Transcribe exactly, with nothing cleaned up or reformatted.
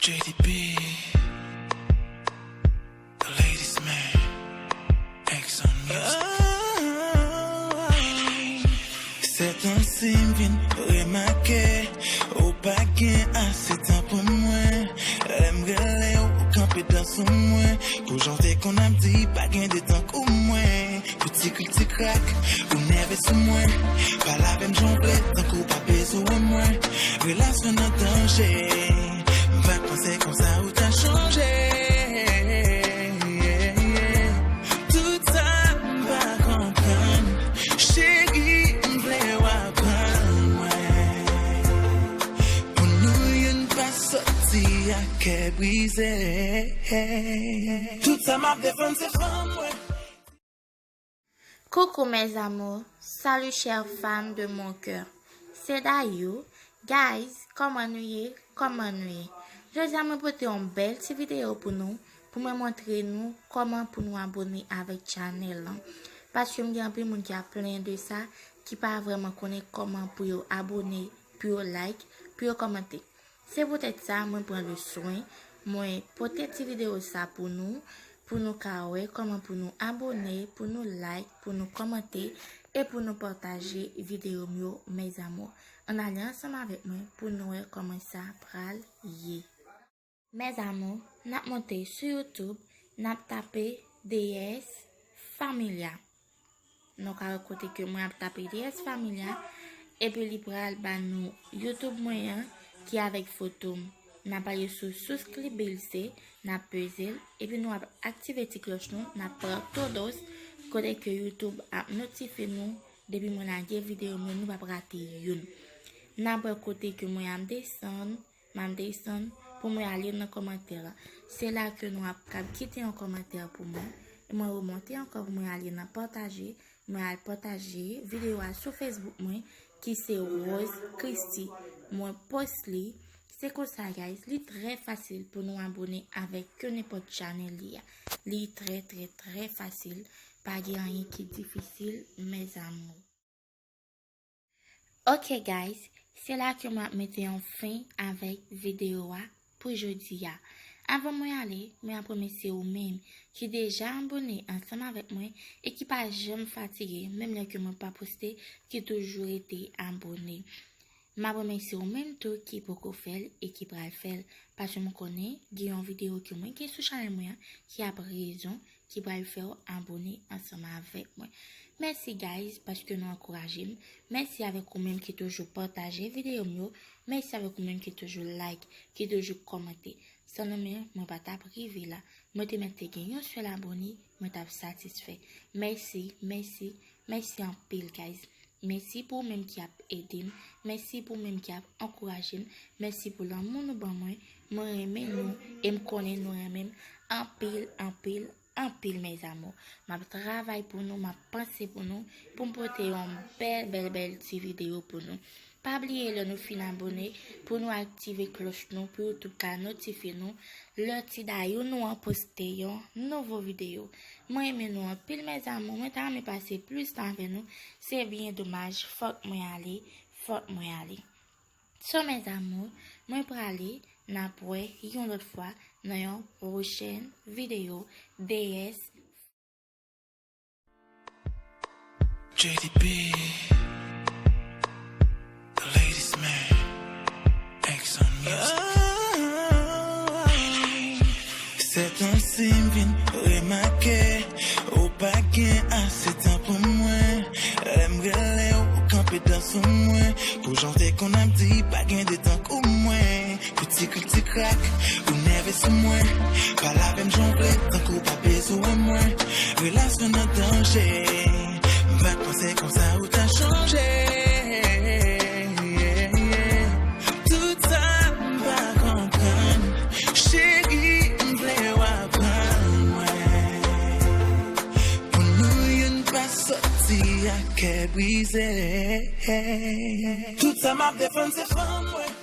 J D B, the ladies man, X on music. Sèten si m vin remake, ou pa gen ase tan pou mwen. Lè m rele w, ou kanpe dan sou mwen. Pou jan w te konn ap di, pa gen de tankou mwen. Pou ti krik ti krak, ou nève sou mwen. Pale avè m jan w vle, tankou w pa bezwen mwen. Relasyon nan danje, m pa t panse konsa ou ta chanje. Tout sa m pa konprann, cheri, m vle w aprann mwen. Pou nou youn pa soti ak kè brize. Tout sa m ap defann se fanm mwen. Coucou mes amours, salut chères femmes de mon cœur. C'est Dayou. Guys, kòman nou ye? Kòman nou ye? Jodi a mwen pote yon bèl ti videyo pou nou, pou mwen montre nou kòman pou nou abone avèk channel lan. Paske m gen anpil moun ki ap plenyen de sa, ki pa vrèman konnen kòman pou yo abone, pou yo like, pou yo kòmante. Se poutèt sa mwen pran le swen, mwen pote ti videyo sa pou nou, pou nou ka wè kòman pou nou abone, pou nou like, pou nou kòmante e pou nou pataje videyo m yo, mes amours. Ann ale ansanm avèk mwen pou nou wè kòman sa pral ye. Mes amours, n ap monte sou YouTube, n ap tape Déesse Familia. Nou ka wè kote ke mwen ap tape Déesse Familia, epi li pral ba nou YouTube mwen an ki avèk foto m. N ap ale sou suscribirse, n ap peze l, epi nou ap aktive ti klòch nou, n ap pran todos, kote ke YouTube ap notifye nou depi mwen lage videyo m yo, nou p ap rate youn. N ap wè kote ke mwen ap desann, m ap desann pou mwen ale nan kòmantè la. Se la ke nou ap kab kite yon kòmantè pou mwen. E mwen remonte ankò pou mwen ale nan pataje. Mwen al pataje videyo a sou Facebook mwen, ki se Rose Christie. Mwen post li. Se konsa, guys. Li trè fasil pou nou abone avèk kenenpòt channel li a. Li trè, trè, trè fasil. Pa gen anyen ki difisil, mes amours. Ok guys, se la ke mwen ap mete yon fen avèk videyo a pou jodi a. Avan mwen ale, mwen ap remèsye ou menm ki deja abone ansanm avèk mwen e ki pa janm fatige, menm lè ke mwen pa poste, ki toujou rete abone. M ap remèsye ou menm tou ki poko fè l e ki pral fè l, paske m konnen gen yon videyo ke mwen gen sou chanèl mwen an ki ap rezon ki pral fè w abone ansanm avèk mwen. Mèsi guys, paske nou ankouraje m. Mèsi avèk ou menm ki toujou pataje videyo m yo. Mèsi avèk ou menm ki toujou like, ki toujou kòmante. San nou menm, mwen pa t ap rive la. Mwen te mèt te gen yon sèl abone, mwen t ap satisfè. Mèsi, mèsi, mèsi anpil guys. Mèsi pou ou menm ki ap ede m. Mèsi pou ou menm ki ap ankouraje m. Mèsi pou lanmou nou ban mwen. Mwen renmen nou e m konnen nou renmen m anpil, anpil, anpil, mes amours. M ap travay pou nou, m ap panse pou nou, pou m pote yon bèl, bèl, bèl ti videyo pou nou. Pa bliye lè nou fin abone, pou nou aktive klòch nou, pou YouTube ka notifye nou lè ti dayou nou an poste yon nouvo videyo. Mwen renmen nou anpil, mes amours. Mwen ta renmen pase plis tan avè nou. Se byen domaj, fòk mwen ale, fòk mwen ale. So, mes amours, mwen prale, n ap wè yon lòt fwa nan yon pwochèn videyo. Déesse. J D B, the ladies man, X on music. Sèten si m vin remake, ou pa gen ase tan pou mwen. Lè m rele w, ou kanpe dan sou mwen. Pou jan w te konn ap di, pa gen de tankou mwen. Pou ti krik ti krak, ou nève sou mwen. Pale avè m jan w vle, tankou w pa bezwen mwen. Relasyon nan danje, m pa t panse konsa ou ta chanje. Tout sa m pa konprann, cheri, m vle w aprann mwen. Pou nou youn pa soti ak kè brize. Tout sa m ap defann se fanm mwen.